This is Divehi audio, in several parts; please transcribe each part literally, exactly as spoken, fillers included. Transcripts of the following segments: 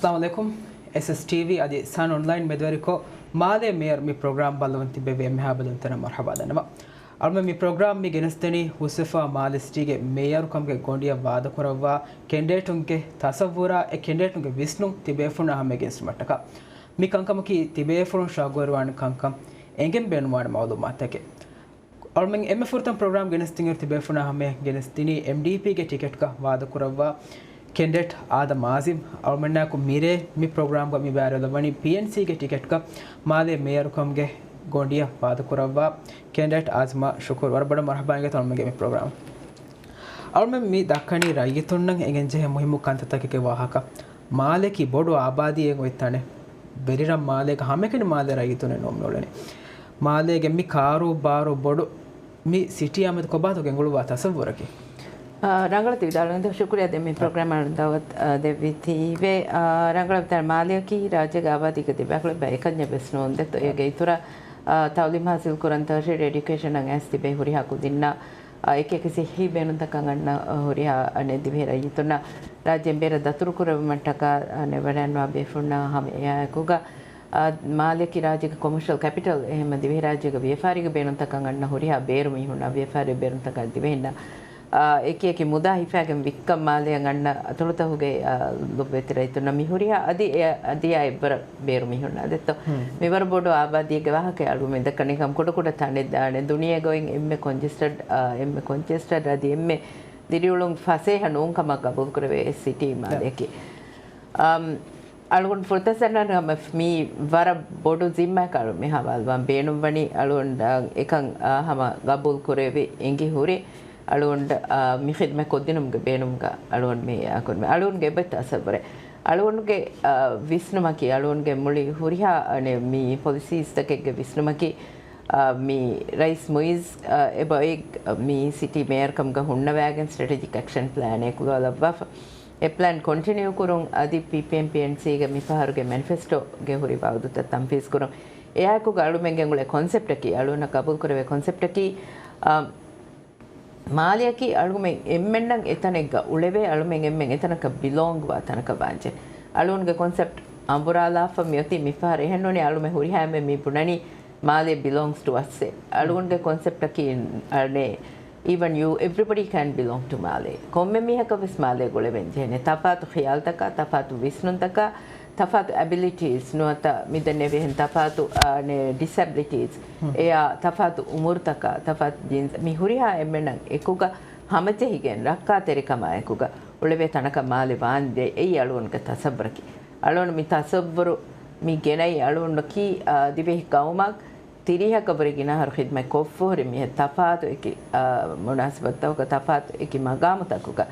އައްސަލާމު ޢަލައިކުމް. އެސްއެސް ޓީވީ އަދި ސަން އޮންލައިން މެދުވެރިކޮށް، މާލޭ މޭޔަރު މި ޕްރޮގްރާމް ބައްލަވަން ތިއްބެވި އެންމެހާ ބެލުންތެރިންނަށް މަރުޙަބާ ދަންނަވަން. އަޅުމެން މި ޕްރޮގްރާމް މި ގެނެސްދެނީ ހުސްވެފަ މާލެ ސިޓީގެ މޭޔަރުކަމުގެ ގޮނޑިއަށް ވާދަކުރައްވާ ކެންޑިޑޭޓުންގެ ތަސައްވުރާ، އެ ކެންޑިޑޭޓުންގެ ވިސްނުން ތިބޭފުޅުންނާ ހަމަޔަށް ގެނެސްދިނުމަށްޓަކާ. މި ކަންކަމަކީ ތިބޭފުޅުން ޝައުގުވެރިވާނެ ކަންކަން، އެނގެން ބޭނުންވާނެ މައުލޫމާތެކެއް. އަޅުމެން އެންމެ ފުރަތަމަ ޕްރޮގްރާމް ގެނެސްދިންއިރު ތިބޭފުޅުންނާ ހަމަޔަށް ގެނެސްދިނީ އެމްޑީޕީގެ ޓިކެޓްގަ ވާދަކުރައްވާ ކެންޑިޑޭޓް އާދަމް އާޒިމް. އަޅުމެންނާއެކު މިރޭ މި ޕްރޮގްރާމްގަ މި ބައިވެރިވެލައްވަނީ ޕީއެންސީގެ ޓިކެޓްގަ މާލޭ މޭޔަރުކަމުގެ ގޮނޑިއަށް ވާދަކުރައްވާ ކެންޑިޑޭޓް އާޒިމާ ޝުކުރު. ވަރަށް ބޮޑަށް މަރުޙަބާ އިނގޭތޯ އަޅުމެންގެ މި ޕްރޮގްރާމް. އަޅުމެން މި ދައްކަނީ ރައްޔިތުންނަށް އެނގެންޖެހޭ މުހިއްމު ކަންތައްތަކެއްގެ ވާހަކަ. މާލެއަކީ ބޮޑު އާބާދީއެއް އޮތް ތަނެއް. ވެރިރަށް މާލޭގަ ހަމައެކަނި މާލޭ ރައްޔިތުންނެއް ނޫން މިއުޅެނީ. މާލޭގެ މި ކާރޫ ބާރޫ ބޮޑު މި ސިޓީއާމެދު ކޮބާތޯ ގެންގުޅުއްވާ ތަސައްވުރަކީ؟ އާ، ރަނގަޅަށް ތި ވިދާޅުވި ދެން ޝުކުރިއްޔާ ދެން މި ޕްރޮގްރާމަށް ދައުވަތު، އާ، ދެއްވީތީވެ. އާ، ރަނގަޅަށް ވިދާޅު މާލެއަކީ ރާއްޖޭގެ އާބާދީގެ ދެބައިކުޅަ އެއްބައި އެކަންޏެއް ވެސް ނޫން ދެއްތޯ. އޭގެ އިތުރަށް، އާ، ތައުލީމް ހާސިލް ކުރަން ޓަރޝިއަރީ އެޑިއުކޭޝަނަށް އައިސް ތިބޭ ހުރިހާ ކުދިންނަށް އާ، އެކިއެކި ސިއްހީ ބޭނުންތަކަށް އަންނަ، އާ، ހުރިހާ އަނެއް ދިވެހި ރައްޔިތުންނަށް ރާއްޖޭން ބޭރަށް ދަތުރުކުރެވުމަށްޓަކާ، އާ، ނެވަޑައިންވާ ބޭފުޅުންނާ ހަމަ އެއާއެކުގަ، އާ، މާލެއަކީ ރާއްޖޭގެ ކޮމާޝަލް ކެޕިޓަލް، އެހެންމެ ދިވެހިރާއްޖޭގެ ވިޔަފާރީގެ ބޭނުންތަކަށް އަންނަ ހުރިހާ ބޭރު މީހުންނަށް، ވިޔަފާރީ ބޭނުންތަކަށް ދިވެހިންނަށް، އާ، އެކިއެކި މުދާ ހިފާގެން ވިއްކަން މާލެއަށް އަންނަ އަތޮޅުތަކުގެ، އާ، ލޮބުވެތި ރައްޔިތުންނަށް މި ހުރިހާ އަދި އެ، އަދި އާ އެއްވަރަށް ބޭރު މީހުންނާ ދެއްތޯ. މިވަރު ބޮޑު އާބާދީގެ ވާހަކަ އަޅުމެން ދައްކަނީ ކަމް ކުޑަކުޑަ ތަނެއް ދާނެ. ދުނިޔޭގައި އެންމެ ކޮންޖެސްޓަޑް، އާ، އެންމެ ކޮންޖެސްޓަޑް އަދި އެންމެ ދިރިއުޅުން ފަސޭހަ ނޫންކަމަށް ގަބޫލުކުރެވޭ ސިޓީ މާލެއަކީ. އަމް، އަޅުގަނޑު ފުރަތަމަ ހަމަ މީ ވަރަށް ބޮޑު ޒިންމާއެއް އަޅު މި ހަވާލުވާން ބޭނުންވަނީ އަޅުގަނޑަށް އެކަން، އާ، ހަމަ ގަބޫލު ކުރެވި އެނގި ހުރި އަޅުގަނޑަށް، އާ، މި ޚިދްމަތް ކޮށްދިނުމުގެ ބޭނުމުގަ އަޅުގަނޑު މި އާކުރުމެ. އަޅުގަނޑުގެ އެބައި ތަސައްވުރެއް. އަޅުގަނޑުގެ، އާ، ވިސްނުމަކީ، އަޅުގަނޑުގެ މުޅި ހުރިހާ، އަނެއް، މި ޕޮލިސީސްތަކެއްގެ ވިސްނުމަކީ، އާ، މި ރައީސް މުއިއްޒު، އާ، އެބައޮތް މި ސިޓީ މޭޔަރުކަމުގަ ހުންނަވައިގެން ސްޓްރެޓެޖިކް އެކްޝަން ޕްލޭނެއް އެކުލަވާލައްވާފަ. އެ ޕްލޭން ކޮންޓިނިއު ކުރުން އަދި ޕީޕީއެމް ޕީއެންސީގެ މިފަހަރުގެ މެނިފެސްޓޯގެ ހުރި ވައުދުތައް ތަންފީޒް ކުރުން. އެއާއެކުގަ އަޅުމެން ގެންގުޅޭ ކޮންސެޕްޓަކީ، އަޅުގަނޑަށް ގަބޫލުކުރެވޭ ކޮންސެޕްޓަކީ، އާ، މާލެއަކީ އަޅުމެން އެންމެންނަށް އެތަނެއްގަ އުޅެވޭ، އަޅުމެން އެންމެން އެތަނަކަށް ބިލޯންގް ވާ ތަނަކަށް ވާންޖެ. އަޅުގަނޑުގެ ކޮންސެޕްޓް އަނބުރާލާފަ މިއޮތީ މިފަހަރު. އެހެންނޫނީ އަޅުމެން ހުރިހާ އެންމެން މި ބުނަނީ މާލޭ ބިލޯންގްސް ޓު އަސް އޭ. އަޅުގަނޑުގެ ކޮންސެޕްޓަކީ، އަނެއް، even you, everybody can belong to މާލޭ. ކޮންމެ މީހަކަށް ވެސް މާލޭ ގުޅެވެން ޖެހޭނެ. ތަފާތު ޚިޔާލްތަކާ، ތަފާތު ވިސްނުންތަކާ، ތަފާތު އެބިލިޓީސް ނުވަތަ މިދެންނެވިހެން ތަފާތު، އާ، ނެ، ޑިސެބިލިޓީސް، އެއާ ތަފާތު އުމުރުތަކާ، ތަފާތު ޖިންސް، މި ހުރިހާ އެންމެންނަށް އެކުގަ ހަމަޖެހިގެން ރައްކާތެރިކަމާ އެކުގަ އުޅެވޭ ތަނަކަށް މާލެ ވާންޖެ. އެއީ އަޅުގަނޑުގެ ތަސައްވުރަކީ. އަޅުގަނޑު މި ތަސައްވުރު މި ގެނައީ އަޅުގަނޑަކީ، އާ، ދިވެހި ގައުމަށް ތިރީހަކަށް ވުރެ ގިނަ އަހަރު ޚިދްމަތް ކޮށްފަ ހުރި މީހެއް ތަފާތު އެކި، އާ، މުނާސަބަތުތަކުގަ ތަފާތު އެކި މަގާމުތަކުގަ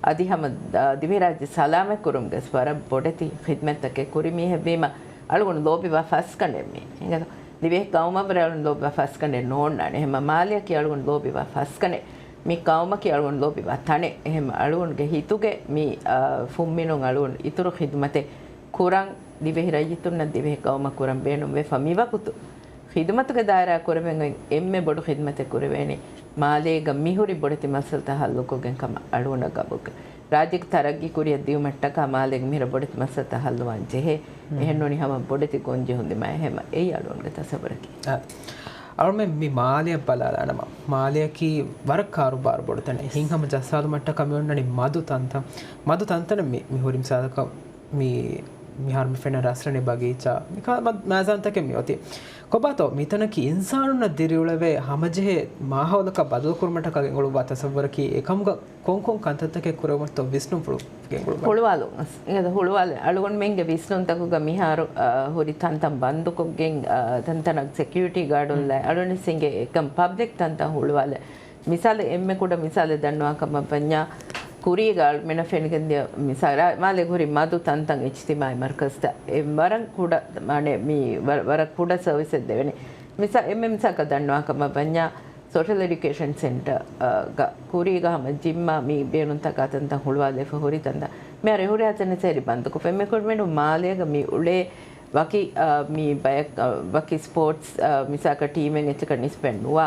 އަދި ހަމަ، އާ، ދިވެހިރާއްޖެ ސަލާމަތްކުރުމުގެ ވަރަށް ބޮޑެތި ޚިދްމަތްތަކެއް ކުރި މީހެއް ވީމަ، އަޅުގަނޑު ލޯބިވާ ފަސްގަނޑެއް މީ. އިނގޭތޯ؟ ދިވެހި ގައުމަށް ވުރެ އަޅުގަނޑު ލޯބިވާ ފަސްގަނޑެއް ނޯންނާނެ. އެހެންމަ މާލެއަކީ އަޅުގަނޑު ލޯބިވާ ފަސްގަނޑެއް. މި ގައުމަކީ އަޅުގަނޑު ލޯބިވާ ތަނެއް. އެހެންމަ އަޅުގަނޑުގެ ހިތުގެ މި، އާ، ފުންމިނުން އަޅުގަނޑު އިތުރު ޚިދުމަތެއް ކުރަން ދިވެހި ރައްޔިތުންނަށް ދިވެހި ގައުމަށް ކުރަން ބޭނުންވެފަ މިވަގުތު ޚިދުމަތުގެ ދާއިރާ ކުރެވެން އޮތް އެންމެ ބޮޑު ޚިދުމަތެއް ކުރެވޭނީ މާލޭގަ މިހުރި ބޮޑެތި މައްސަލަތައް ހައްލުކޮށްގެން ކަމަށް އަޅުގަނޑަށް ގަބޫލުކުރޭ. ރާއްޖޭގެ ތަރައްގީ ކުރިއަށް ދިޔުމަށްޓަކާ މާލޭގެ މިހިރަ ބޮޑެތި މައްސަލަތައް ހައްލުވާން ޖެހޭ. އެހެންނޫނީ ހަމަ ބޮޑެތި ގޮންޖެހުން ދިމާ އެހެމަ އެއީ އަޅުގަނޑުގެ ތަސައްވުރަކީ. އަ، އަޅުމެން މި މާލެއަށް ބަލާލާނަމަ، މާލެއަކީ ވަރަށް ކާރޫބާރު ބޮޑު ތަނެއް. ހިތްހަމަ ޖައްސާލުމަށްޓަކާ މި އޮންނަނީ މަދު ތަންތަން. މަދު ތަންތަނަށް މި، މި ހުރި މިސާލަކަށް މި މިހާރު މި ފެންނަ ރަސްރަނި ބަގީޗާ، މި ކާ-، މަ-، މައިޒާންތަކެއް މި އޮތީ. ކޮބާތޯ މިތަނަކީ އިންސާނުންނަށް ދިރިއުޅެވޭ ހަމަޖެހޭ މާހައުލަކަށް ބަދަލުކުރުމަށްޓަކާ ގެންގުޅުއްވާ ތަސައްވުރަކީ އެކަމުގަ ކޮންކޮން ކަންތައްތަކެއް ކުރެވުމަށްތޯ ވިސްނުންފުޅު ގެންގުޅުއްވާ؟ ހުޅުވާލުން. އަސް-، އިނގޭތޯ ހުޅުވާލެ. އަޅުގަނޑުމެންގެ ވިސްނުންތަކުގަ މިހާރު، އާ، ހުރި ތަންތަން ބަންދުކޮށްގެން، އާ، ތަންތަނަށް ސެކިއުރިޓީ ގާޑުން ލައި އަޅުގަނޑަށް އެނގޭ އެކަން ޕަބްލިކް ތަންތަން ހުޅުވާލެ. މިސާލެއް އެންމެ ކުޑަ މިސާލެއް ދަންނަވާ ކަމަށް ވަންޏާ، ކުރީގަ އަޅުމެންނަށް ފެނިގެންދިޔަ މިސާލާ، މާލޭ ހުރި މަދު ތަންތަން އިޖްތިމާޢީ މަރުކަޒްތައް އެ ވަރަށް ކުޑަ، މާނެ މި ވަ-، ވަރަށް ކުޑަ ސަރވިސެއް ދެވެނީ. މިސާ-، އެންމެ މިސާލަކަށް ދަންނަވާ ކަމަށް ވަންޏާ، ސޯޝަލް އެޑިއުކޭޝަން ސެންޓަރ، އަ، ގަ ކުރީގަ ހަމަ ޖިއްމާ މި ބޭނުންތަކާ ތަންތަން ހުޅުވާލެފަ ހުރި ތަންތަން. މިހާރު ހުރިހާ ތަނެއް ސޭރި ބަންދުކޮށްފަ. އެންމެ ކުރިމަތިން މާލޭގަ މި އުޅޭ ވަކި، އަ، މި ބަޔަކް، އަ، ވަކި ސްޕޯޓްސް، އަ، މިސާލަކަށް ޓީމެއް އެއްޗަކަށް ނިސްބަތް ނުވާ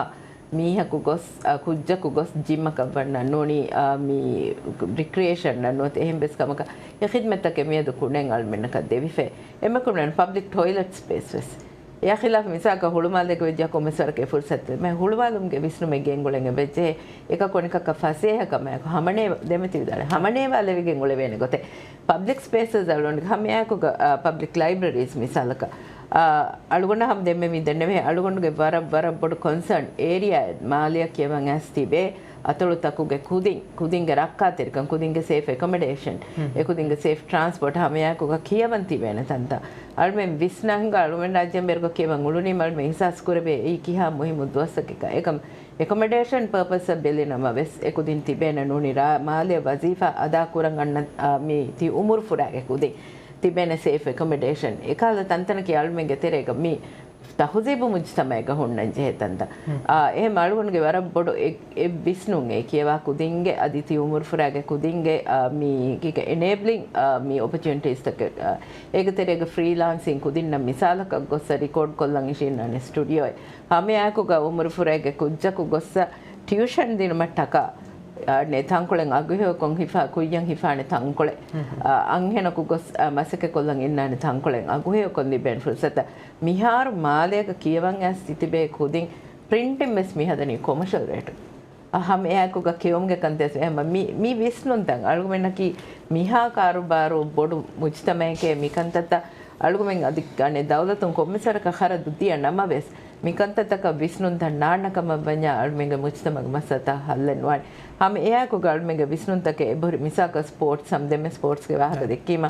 މީހަކު ގޮސް، އާ، ކުއްޖަކު ގޮސް ޖިމަކަށް ވަންނަ ނޫނީ، އާ، މި ރިކްރިއޭޝަން ނުވަތަ އެހެން ވެސް ކަމަކަށް އެ ޚިދްމަތްތަކެއް މިއަދު ކުނޑެން އަޅުމެންނަކަށް ދެވިފައި. އެމަކުންނަން ޕަބްލިކް ޓޮއިލެޓް ސްޕޭސް ވެސް. އެއާ ޚިލާފަށް މިސާލަކަށް ހުޅުމާލޭގަ ވެއްޖެ ކޮންމެސް ވަރަކަށް އެ ފުރުސަތު ލިބޭ. ހުޅުމާލުމުގެ ވިސްނުމެއް ގެންގުޅެން އެބަޖެހޭ. އެކަކު އަނެކަކަށް ފަސޭހަކަމާއެކު ހަމަނޭ، ދެމަތި ވިދާޅުވި، ހަމަނޭވާލެވިގެން އުޅެވޭނެ ގޮތެއް. ޕަބްލިކް ސްޕޭސަސް އަޅުގަނޑުގެ ހަމައެއާއެކުގަ، އާ، ޕަބްލިކް ލައިބްރަރީސް މިސާލަކަށް، އާ، އަޅުގަނޑަށް ހަމަ ދެންމެ މި ދެންނެވިހެން އަޅުގަނޑުގެ ވަރަށް، ވަރަށް ބޮޑު ކޮންސާން އޭރިއާއެއް މާލެއަށް ކިޔަވަން އައިސް ތިބޭ. އަތޮޅުތަކުގެ ކުދިން، ކުދިންގެ ރައްކާތެރިކަން، ކުދިންގެ ސޭފް އެކޮމޮޑޭޝަން، އެ ކުދިންގެ ސޭފް ޓްރާންސްޕޯޓް ހަމައެއާއެކުގަ ކިޔަވަން ތިބޭނެ ތަންތަން. އަޅުމެން ވިސްނަން ހިނގާ އަޅުމެން ރާއްޖޭން ބޭރުގަ ކިޔަވަން އުޅުނީމަ އަޅުމެން އިހްސާސް ކުރެވޭ އެއީ ކިހާ މުހިއްމު ދުވަސްތަކެއްކަން. އެކަމް އެކޮމޮޑޭޝަން ޕަރޕަސްއަށް ބެލި ނަމަވެސް، އެކުދިން ތިބޭނެ ނޫނީ ރާ-، މާލެ ވަޒީފާ އަދާ ކުރަން އަންނަ، އާ، މި ތި އުމުރު ފުރާގެ ކުދިން ތިބޭނެ ސޭފް އެކޮމޮޑޭޝަން. އެކަހަލަ ތަންތަނަކީ އަޅުމެންގެ ތެރޭގަ މި ތަހުޒީބު މުޖްތަމައެއްގަ ހުންނަން ޖެހޭ ތަންތަން. އާ، އެހެން އަޅުގަނޑުގެ ވަރަށް ބޮޑު އެ-، އެއް ވިސްނުން އެ ކިޔަވާ ކުދިންގެ އަދި ތި އުމުރު ފުރާގެ ކުދިންގެ، އާ، މި ކީކޭ އެނޭބްލިން، އާ، މި އޮޕޮޗުނިޓީސްތަކެއް، އާ، އޭގެ ތެރޭގަ ފްރީލާންސިން ކުދިންނަށް މިސާލަކަށް ގޮއްސަ ރިކޯޑް ކޮށްލަން އިށީންނާނެ ސްޓުޑިއޯއެއް. ހަމައެއާއެކުގަ އުމުރު ފުރާގެ ކުއްޖަކު ގޮއްސަ ޓިއުޝަން ދިނުމަށް ޓަކާ، އާ، ނެ ތަންކޮޅެއް އަގުހެޔޮކޮށް ހިފާ، ކުއްޔަށް ހިފާނެ ތަންކޮޅެއް، އާ، އަންހެނަކު ގޮސް، އާ، މަސައްކަތް ކޮށްލަން އިންނާނެ ތަންކޮޅެއް އަގުހެޔޮކޮށް ލިބޭނެ ފުރުސަތަށް. މިހާރު މާލޭގަ ކިޔަވަން އައިސް ތިބޭ ކުދިން ޕްރިންޓިން ވެސް މި ހަދަނީ ކޮމަޝަލް ރޭޓު. އަ، ހަމައެއާއެކުގަ ކެއުމުގެ ކަންތައް ވެސް އެހެން މި، މި ވިސްނުންތައް އަޅުގަނޑަކީ މިހާ ކާރުބާރު ބޮޑު މުޖްތަމައެކޭ މި ކަންތައްތައް އަޅުގަމެން އަދި އަނެއް ދައުލަތުން ކޮންމެސް ވަރަކަށް ޚަރަދު ދިޔަ ނަމަވެސް، މި ކަންތައްތަކަށް ވިސްނުންތައް ނާންނަ ކަމަށް ވަންޏާ އަޅުމެންގެ މުޖްތަމަގެ މައްސަލަތައް ހައްލެއް ނުވާނެ. ހަމަ އެއާއެކުގަ އަޅުމެންގެ ވިސްނުންތަކެއް އެބަހުރި. މިސާލަކަށް ސްޕޯޓްސް ހަމަ ދެންމެ ސްޕޯޓްސްގެ ވާހަކަ ދެއްކީމަ،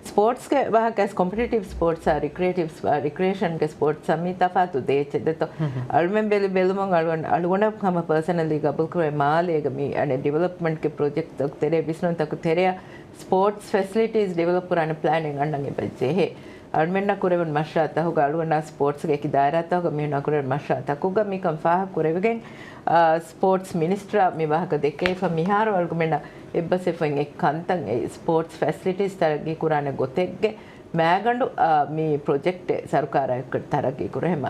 ސްޕޯޓްސްގެ ވާހަކަ އައިސް ކޮމްޕިޓިޓިވް ސްޕޯޓްސްއާ ރިކްރިއޭޓިވް، އާ، ރިކްރިއޭޝަންގެ ސްޕޯޓްސްއާ މީ ތަފާތު ދޭއްޗެއް ދެތޯ. އަޅުމެން ބެލި ބެލުމުން އަޅުގަނޑަށް ހަމަ ޕާސަނަލީ ގަބޫލުކުރެވޭ މާލޭގަ މި އަނެއް ޑިވެލޮޕްމަންޓްގެ ޕްރޮޖެކްޓްތަކު ތެރޭ ވިސްނުންތަކު ތެރެއަށް ސްޕޯޓްސް ފެސިލިޓީސް ޑިވެލޮޕް ކުރާނެ ޕްލޭނެއް އަންނަން އެބަ ޖެހޭ. އަޅުމެންނަށް ކުރެވުނު މަޝްވަރާތަކުގަ އަޅުގަނޑާ ސްޕޯޓްސްގެ އެކި ދާއިރާތަކުގަ މީހުންނާ ކުރެވުނު މަޝްވަރާތަކުގަ މިކަން ފާހަގަ ކުރެވިގެން، އާ، ސްޕޯޓްސް މިނިސްޓަރ މި ވާހަކަ ދެއްކެވިފަ މިހާރު އަޅުގަމެންނަށް އެއްބަސްވެފައި އެ ކަންތައް އެ ސްޕޯޓްސް ފެސިލިޓީސް ތަރައްގީ ކުރާނެ ގޮތެއްގެ މައިގަނޑު، އާ، މި ޕްރޮޖެކްޓެއް ސަރުކާރާ އެއްކޮށް ތަރައްގީ ކުރޭ. ހަމަ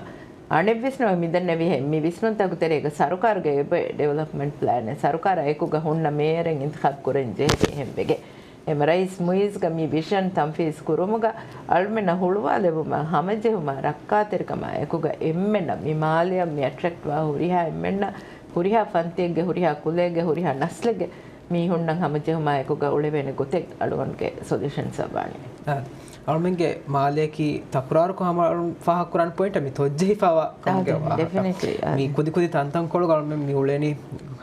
އަނެއް ވިސްނުމެއް މިދެންނެވިހެން މި ވިސްނުންތަކު ތެރޭގަ ސަރުކާރުގެ އެބަ ޑިވެލޮޕްމަންޓް ޕްލޭނެއް ސަރުކާރާ އެކުގަ ހުންނަ މޭޔަރެއް އިންތިޚާބު ކުރަން ޖެހެވޭ އެހެން ވެގެން. އެމަ ރައީސް މުއިއްޒުގެ މި ވިޝަން ތަންފީޒް ކުރުމުގަ އަޅުމެންނަށް ހުޅުވާލެވުމާ ހަމަޖެހުމާ ރައްކާތެރިކަމާ އެކުގަ އެންމެނަށް މި މާލެއަށް މި އެޓްރެކްޓްވާ ހުރިހާ އެންމެންނަށް ހުރިހާ ފަންތިއެއްގެ ހުރިހާ ކުލައެއްގެ ހުރިހާ ނަސްލެއްގެ މީހުންނަށް ހަމަޖެހުމާ އެކުގަ އުޅެވޭނެ ގޮތެއް އަޅުގަނޑުގެ ސޮލިއުޝަންސްއަށް ވާނެ. އާ، އަޅުމެންގެ މާލެއަކީ ތަކުރާރުކޮށް ހަމަ އަޅުން ފާހަގަކުރާނެ ޕޮއިންޓަށް މި ތޮއްޖެހިފައިވާ ކަމުގެ އާ، ވާހަކަ. ޑެފިނެޓްލީ، އާ. މި ކުދިކުދި ތަންތަންކޮޅުގަ އަޅުމެން މި އުޅެނީ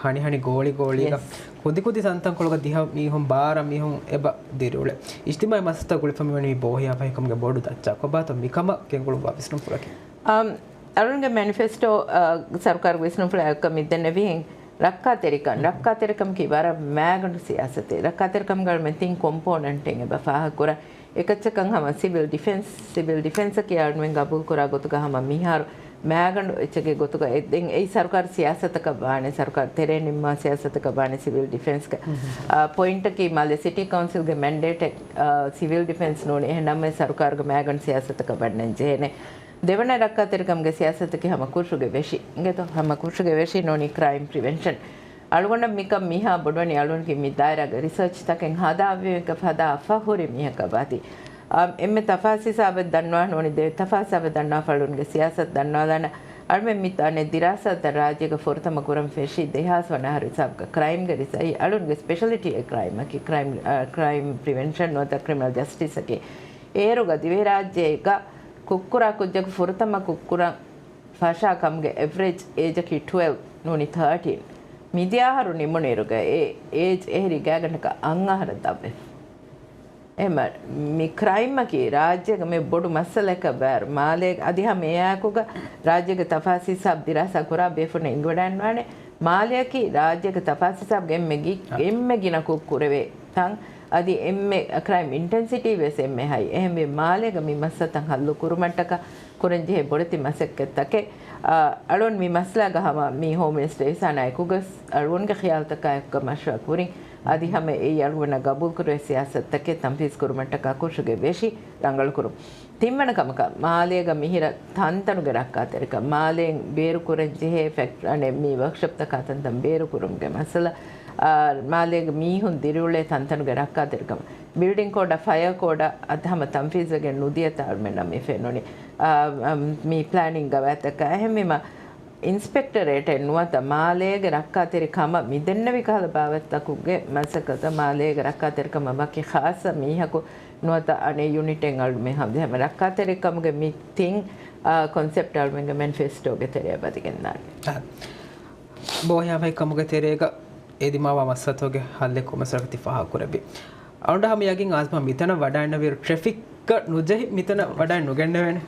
ހަނިހަނި ގޯޅިގޯޅީގަ. ޔެސް. ކުދިކުދި ތަންތަންކޮޅުގަ ދިހަ މީހުން ބާރަ މީހުން އެބަ ދިރިއުޅޭ. އިޖްތިމާޢީ މައްސަލަތައް ގުޅިފަ މިވަނީ ބޯހިޔާވަހިކަމުގެ ބޮޑު ދައްޗަކަށް ބާތޯ މިކަމަށް ގެންގުޅުއްވާ ވިސްނުންފުޅަކީ؟ އަމް، އަޅުންގެ މެނިފެސްޓޯ، އަ، ސަރުކާރުގެ ވިސްނުންފުޅާ އެއްކަ މިދެންނެވިހެން ރައްކާތެރިކަން، ރައްކާތެރިކަމަކީ ވަރަށް މައިގަނޑު ސިޔާސަތެއް. ރައްކާތެރިކަމުގަ އަޅުމެން ތިން ކޮމްޕޯނެންޓެއް އެބަ ފާހަގަކުރާ. އެކައްޗަކަށް ހަމަ ސިވިލް ޑިފެންސް، ސިވިލް ޑިފެންސަކީ އަޅުމެން ގަބޫލުކުރާ ގޮތުގަ ހަމަ މިހާރު މައިގަނޑު އެއްޗެއްގެ ގޮތުގަ އެ-، ދެން އެއީ ސަރުކާރު ސިޔާސަތަކަށް ވާނެ، ސަރުކާރު ތެރޭ ނިންމާ ސިޔާސަތަކަށް ވާނެ ސިވިލް ޑިފެންސްގެ. އާ، ޕޮއިންޓަކީ މާލެ ސިޓީ ކައުންސިލްގެ މެންޑޭޓެއް، އާ، ސިވިލް ޑިފެންސް ނޫނީ. އެހެން ނަމަވެސް ސަރުކާރުގެ މައިގަނޑު ސިޔާސަތަކަށް ވަންނަން ޖެހޭނެ. ދެވަނަ ރައްކާތެރިކަމުގެ ސިޔާސަތަކީ ހަމަ ކުށުގެ ވެށި. އިނގޭތޯ؟ ހަމަ ކުށުގެ ވެށި ނޫނީ ކްރައިމް ޕްރިވެންޝަން. އަޅުގަނޑަށް މިކަން މިހާ ބޮޑުވަނީ އަޅުގަނޑުގެ މި ދާއިރާގެ ރިސާޗް ތަކެއް ހަދާ ހަދާފަ ހުރި މީހަކަށް ވާތީ. އާ، އެންމެ ތަފާސް ހިސާބެއް ދަންނަވާ ނޫނީ ދެ ތަފާސް ހިސާބެއް ދަންނަވާފަ އަޅުގަނޑުގެ ސިޔާސަތު ދަންނަވާލާނަ. އަޅުމެން މި އަނެއް ދިރާސާތައް ރާއްޖޭގަ ފުރަތަމަ ކުރަން ފެށީ ދެހާސް ވަނަ އަހަރު ހިސާބުގަ ކްރައިމްގެ ރިސާ-، އަޅުންގެ ސްޕެޝަލިޓީ އެއް ކްރައިމަކީ، ކްރައިމް، އާ، ކްރައިމް ޕްރިވެންޝަން ނުވަތަ ކްރިމިނަލް ޖަސްޓިސްއަކީ. އޭރުގަ ދިވެހިރާއްޖޭގަ ކުށްކުރާ ކުއްޖަކު ފުރަތަމަ ކުށްކުރަން ފަށާ ކަމުގެ އެވްރެޖް އޭޖަކީ ޓްވެލްވް ނޫނީ ތާޓީން. މިދިޔަ އަހަރު ނިމުނުއިރުގަ އެ އޭޖް އެހެރީ ގާތްގަނޑަކަށް އަށް އަހަރަށް ދަށްވެފަ. އެހެންމަ މި ކްރައިމަކީ ރާއްޖޭގަ މި ބޮޑު މައްސަލައަކަށް ވާއިރު، މާލޭ އަދި ހަމަ އެއާއެކުގަ ރާއްޖޭގެ ތަފާސް ހިސާބް ދިރާސާ ކުރާ ބޭފުޅުން އެނގިވަޑައިގަންނާނެ. މާލެއަކީ ރާއްޖޭގެ ތަފާސް ހިސާބްގަ އެންމެ ގި-، އެންމެ ގިނަ ކުށް ކުރެވޭ ތަން. އަދި އެންމެ ކްރައިމް އިންޓެންސިޓީ ވެސް އެންމެ ހައި. އެހެންވެ، މާލޭގަ މި މައްސަލަތައް ހައްލު ކުރުމަށްޓަކާ ކުރަންޖެހޭ ބޮޑެތި މަސައްކަތްތަކެއް. އަ، އަޅުން މި މައްސަލާގަ ހަމަ މި ހޯމް މިނިސްޓަރ އިހްސާނާ އެކުގަސް އަޅުންގެ ޚިޔާލުތަކާ އެކުގަ މަޝްވަރާ ކުރިން. އަދި ހަމަ އެއީ އަޅުގަނޑަށް ގަބޫލުކުރެވޭ ސިޔާސަތުތަކެއް ތަންފީޒު ކުރުމަށްޓަކާ ކުށުގެ ވެށި ރަނގަޅުކުރުން. ތިންވަނަ ކަމަކަށް، މާލޭގަ މިހިރަ ތަންތަނުގެ ރައްކާތެރިކަން، މާލޭން ބޭރުކުރަން ޖެހޭ ފެކްޓް-، އަނެއް، މި ވަރކްޝޮޕްތަކާ ތަންތަން ބޭރުކުރުމުގެ މައްސަލަ، އާ، މާލޭގެ މީހުން ދިރިއުޅޭ ތަންތަނުގެ ރައްކާތެރިކަން، ބިލްޑިން ކޯޑާ، ފަޔަރ ކޯޑާ އަދި ހަމަ ތަންފީޒުވެގެން ނުދިޔަތާ އަޅުމެންނަށް މި ފެނުނީ. އާ، އަމް، މި ޕްލޭނިން ގަވާއިދުތަކާ އެހެންވީމަ، އިންސްޕެކްޓަރޭޓެއް ނުވަތަ މާލޭގެ ރައްކާތެރި ކަމަށް މިދެންނެވި ކަހަލަ ބާވަތްތަކުގެ މަސައްކަތަށް މާލޭގެ ރައްކާތެރިކަމަށް ވަކި ޚާއްޞަ މީހަކު ނުވަތަ އަނެއް ޔުނިޓެއް އަޅުމެން ހަމަ ރައްކާތެރިކަމުގެ މި ތިން، އާ، ކޮންސެޕްޓް އަޅުމެންގެ މެނިފެސްޓޯގެ ތެރެއަށް ވަދެގެންދާނެ. އާ. ބޯހިޔާވަހިކަމުގެ ތެރޭގަ އެ ދިމާވާ މައްސަލަތަކުގެ ހައްލެއް ކޮންމެސް ވަރަކަށް ތި ފާހަގަކުރެއްވި. އަޅުގަނޑަށް ހަމަ ޔަގީން އާޒްމާ މިތަނަށް ވަޑައިންނަވިއިރު ޓްރެފިކްގަ ނުޖެހި މިތަނަށް ވަޑައިން ނުގެންނެވޭނެ.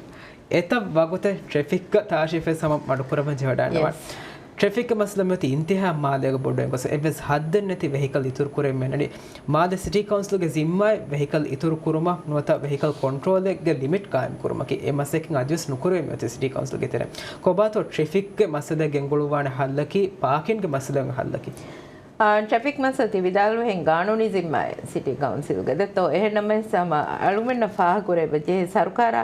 އެތައް ވަގުތެއް ޓްރެފިކްގަ ތާށިފެސް ހަމަ މަޑުކުރަމަށް ޖެހިވަޑައިންނަވާނެ. ޔެސް. ޓްރެފިކްގެ މައްސަލަ މިއޮތީ އިންތިހާ މާލޭގަ ބޮޑުވެގެން ގޮސް އެއްވެސް ހައްދެއް ނެތި ވެހިކަލް އިތުރު ކުރެވެން މިއަންނަނީ. މާލެ ސިޓީ ކައުންސިލްގެ ޒިންމާއެއް ވެހިކަލް އިތުރު ކުރުމަށް ނުވަތަ ވެހިކަލް ކޮންޓްރޯލެއްގެ ލިމިޓް ގާއިމް ކުރުމަކީ އެ މަސައްކަތް އަދިވެސް ނުކުރެވޭ މިއޮތީ ސިޓީ ކައުންސިލްގެ ތެރެއިން. ކޮބާތޯ ޓްރެފިކްގެ މައްސަލައަށް ގެންގުޅުއްވާނެ ހައްލަކީ ޕާކިންގެ މައްސަލައަށް ހައްލަކީ؟ އާ، ޓްރެފިކް މައްސަލަ ތި ވިދާޅުވިހެން ގާނޫނީ ޒިންމާއެއް ސިޓީ ކައުންސިލްގެ ދެއްތޯ އެހެންނަމަވެސް ހަމަ އަޅުމެންނަށް ފާހަގަކުރެވޭ ޖެހޭ ސަރުކާރާ